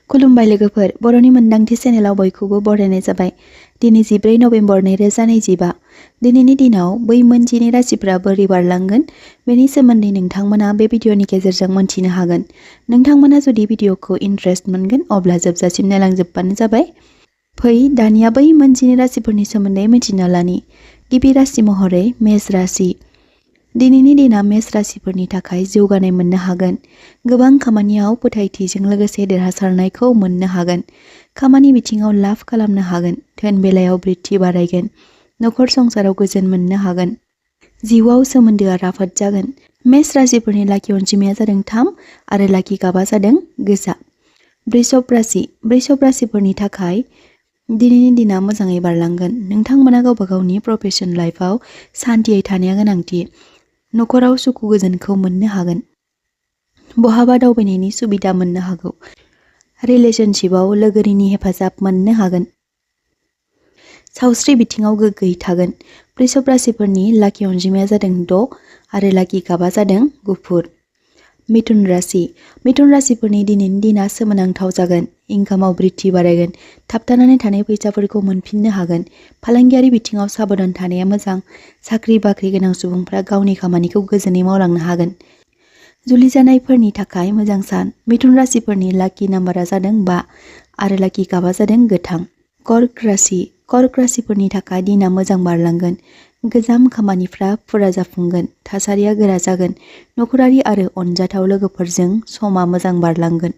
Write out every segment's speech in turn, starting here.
खुलुमबाय लोगोफोर, बर'नि मोनदांथि चेनेलाव बयखौबो बरायनाय जाबाय। दिनै 14 नबेम्बर 2025। दिनैनि दिनाव बै मोन 10 राशिफोरा बोरै बारलांगोन बेनि सोमोन्दै नोंथांमोना बे भिडिअनि गेजेरजों मोनथिनो हागोन। नोंथांमोना जुदि भिडिअखौ इन्ट्रेस्ट मोनगोन अब्ला जोबजासिम नायलांजोबबानो जाबाय। फै दानिया बै मोन 10 राशिफोरनि सोमोन्दै मिथिना लानि। गिबि राशि महरै मेष राशि। दिनैनि दिना मेष राशिफोरनि थाखाय जौगानाय मोननो हागोन। गोबां खामानियाव फोथायथिजों लोगोसे देरहासारनायखौ मोननो हागोन। खामानि बिथिङाव लाभ खालामनो हागोन। धोन बेलायाव बृद्धि बारायगोन। नखर संसाराव गोजोन मोननो हागोन। जिउआव सोमोन्दोआ राफोद जागोन। मेष राशिफोरनि लाखि अनजिमाया जादों 3 आरो लाखि गाबा जादों गोजा। वृषभ राशि। वृषभ राशिफोरनि थाखाय दिनैनि दिना मोजाङै बारलांगोन। नोंथांमोना गावबा गावनि प्रफेशन लाइफआव सान्थियै थानाया गोनांथि। नखराव सुखु गोजोनखौ मोननो हागोन। बहाबा दावबायनायनि सुबिदा मोननो हागौ। रिलेशनशिपआव लोगोरिनि हेफाजाब मोननो हागोन। सावस्रि बिथिङाव गोग्गोयै थागोन। वृषभ राशिफोरनि लाखि अनजिमाया जादों 6 आरो लाखि गाबा जादों गुफुर। मिथुन राशि। मिथुन राशिफोरनि दिनैनि दिना सोमोनांथाव जागोन। इनकामाव बृद्धि बारायगोन। थाबथानानै थानाय फैसाफोरखौ मोनफिननो हागोन। फालांगियारि बिथिङाव साबधान थानाया मोजां। साख्रि बाख्रि गोनां सुबुंफ्रा गावनि खामानिखौ गोजोनै मावलांनो हागोन। जुलि जानायफोरनि थाखाय मोजां सान। मिथुन राशिफोरनि लाखि नाम्बारा जादों 5 आरो लाखि गाबा जादों गोथां। कर्क राशि। कर्क राशिफोरनि थाखाय दिना मोजां बारलांगोन। गोजाम खामानिफ्रा फुरा जाफुंगोन। थासारिया गोरा जागोन। नखरारि आरो अनजाथाव लोगोफोरजों समा मोजां बारलांगोन।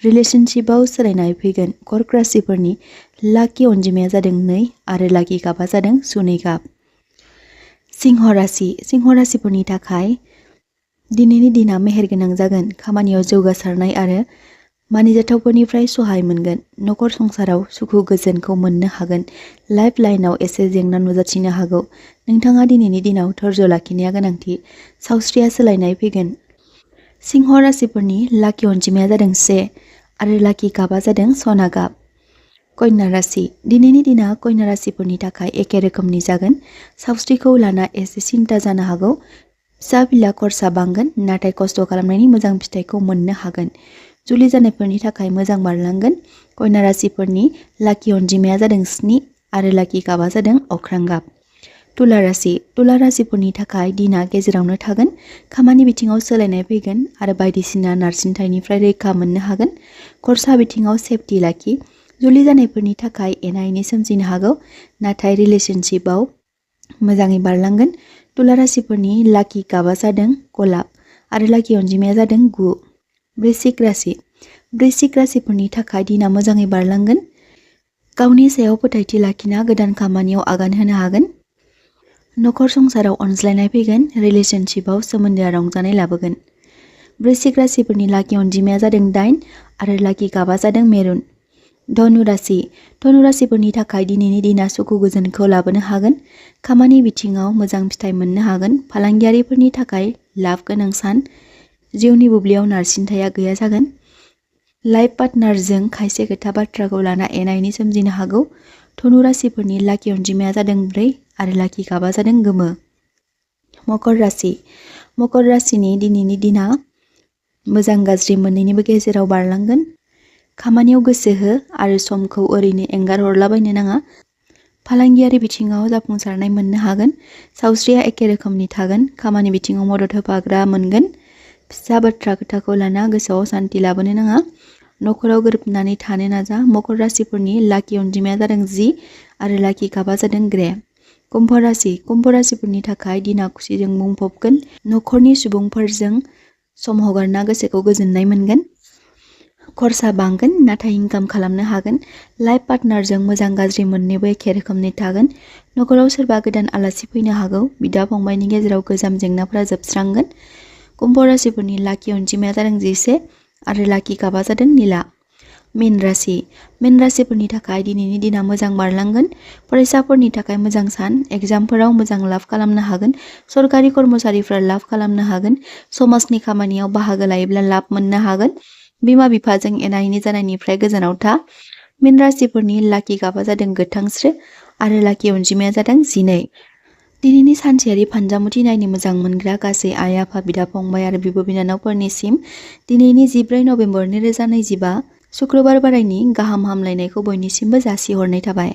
रिलेशनशिपआव सोलायनाय फैगोन। कर्क राशिफोरनि लाखि अनजिमाया जादों 2 आरो लाखि गाबा जादों सुनै गाब। सिंह राशि। सिंह राशिफोरनि थाखाय दिनैनि दिना मेहेरगोनां जागोन। खामानियाव जौगासारनाय आरो मानिजाथावफोरनिफ्राय सहाय मोनगोन। नखर संसाराव सुखु गोजोनखौ मोननो हागोन। लाइफ लाइनआव एसे जेंना नुजाथिनो हागौ। नोंथाङा दिनैनि दिनाव धैर्य लाखिनाया गोनांथि। सावस्रिया सोलायनाय फैगोन। सिंह राशिफोरनि लाखि अनजिमाया जादों 1 आरो लाखि गाबा जादों सना गाब। कन्या राशि। दिनैनि दिना कन्या राशिफोरनि थाखाय एखे रोखोमनि जागोन। सावस्रिखौ लाना एसे सिन्था जानो हागौ। फिसा फिला खरसा बांगोन नाथाय खस्थ' खालामनायनि मोजां फिथाइखौ मोननो हागोन। जुलि जानायफोरनि थाखाय मोजां बारलांगोन। कन्या राशिफोरनि लाखि अनजिमाया जादों 7 आरो लाखि गाबा जादों अख्रां गाब। तुला राशि। तुला राशिफोरनि थाखाय दिना गेजेरावनो थागोन। खामानि बिथिङाव सोलायनाय फैगोन आरो बायदिसिना नारसिनथायनिफ्राय रैखा मोननो हागोन। खरसा बिथिङाव सेफटि लाखि। जुलि जानायफोरनि थाखाय एना एनि सोमजिनो हागौ नाथाय रिलेशनशिपआव मोजाङै बारलांगोन। तुला राशिफोरनि लाखि गाबा जादों गलाब आरो लाखि अनजिमाया जादों 9। वृश्चिक राशि। वृश्चिक राशिफोरनि थाखाय दिना मोजाङै बारलांगोन। गावनि सायाव फोथायथि लाखिना गोदान खामानियाव आगान होनो हागोन। नखर संसाराव अनज्लायनाय फैगोन। रिलेशनशिपआव सोमोन्दोआ रंजानाय लाबोगोन। वृश्चिक राशिफोरनि लाखि अनजिमाया जादों 8 आरो लाखि गाबा जादों मेरुन। धनु राशि। धनु राशिफोरनि थाखाय दिनैनि दिना सुखु गोजोनखौ लाबोनो हागोन। खामानि बिथिङाव मोजां फिथाइ मोननो हागोन। फालांगियारिफोरनि थाखाय लाब गोनां सान। जिउनि बुब्लियाव नारसिनथाया गैया जागोन। लाइफ पार्टनारजों खायसे खोथा बाथ्राखौ लाना एना एनि सोमजिनो हागौ। धनु राशिफोरनि लाखि अनजिमाया जादों 4 आरो लाखि गाबा जादों गोमो। मकर राशि। मकर राशिनि दिनैनि दिना मोजां गाज्रि मोन्नैनिबो गेजेराव बारलांगोन। खामानियाव गोसो हो आरो समखौ ओरैनो एंगार हरलाबायनो नाङा। फालांगियारि बिथिङाव जाफुंसारनाय मोननो हागोन। सावस्रिया एखे रोखोमनि थागोन। खामानि बिथिङाव मदद होफाग्रा मोनगोन। फिसा बाथ्रा खोथाखौ लाना गोसोआव सान्थि लाबोनो नाङा। नखराव गोरोबनानै थानो नाजा। मकर राशिफोरनि लाखि अनजिमाया जादों 10 आरो लाखि गाबा जादों ग्रे। कुम्भ राशि। कुम्भ राशिफोरनि थाखाय दिना खुसिजों बुंफबगोन। नखरनि सुबुंफोरजों सम हगारना गोसोखौ गोजोननाय मोनगोन। खरसा बांगोन नाथाय इनकाम खालामनो हागोन। लाइफ पार्टनारजों मोजां गाज्रि मोन्नैबो एखे रोखोमनि थागोन। नखराव सोरबा गोदान आलासि फैनो हागौ। बिदा फंबायनि गेजेराव गोजाम जेंनाफोरा जोबस्रांगोन। कुम्भ राशिफोरनि लाखि अनजिमाया जादों 11 आरो लाखि गाबा जादों निला। मीन राशि। मीन राशिफोरनि थाखाय दिनैनि दिना मोजां बारलांगोन। फरायसाफोरनि थाखाय मोजां सान। एग्जामफोराव मोजां लाभ खालामनो हागोन। सरकारि कर्मचारिफ्रा लाभ खालामनो हागोन। समाजनि खामानियाव बाहागो लायोब्ला लाभ मोननो हागोन। बिमा बिफाजों एना एनि जानायनिफ्राय गोजानाव था। मीन राशिफोरनि लाखि गाबा जादों गोथांस्रो आरो लाखि अनजिमाया जादों 12। दिनैनि सानसेयारि फानजामुथि नायनो मोजां मोनग्रा गासै आइ आफा बिदा फंबाय आरो बिब' बिनानावफोरनिसिम दिनैनि 14 नबेम्बर 2025 शुक्रबार बारायनि गाहाम हामलायनायखौ बयनिसिमबो जासिहरनाय थाबाय।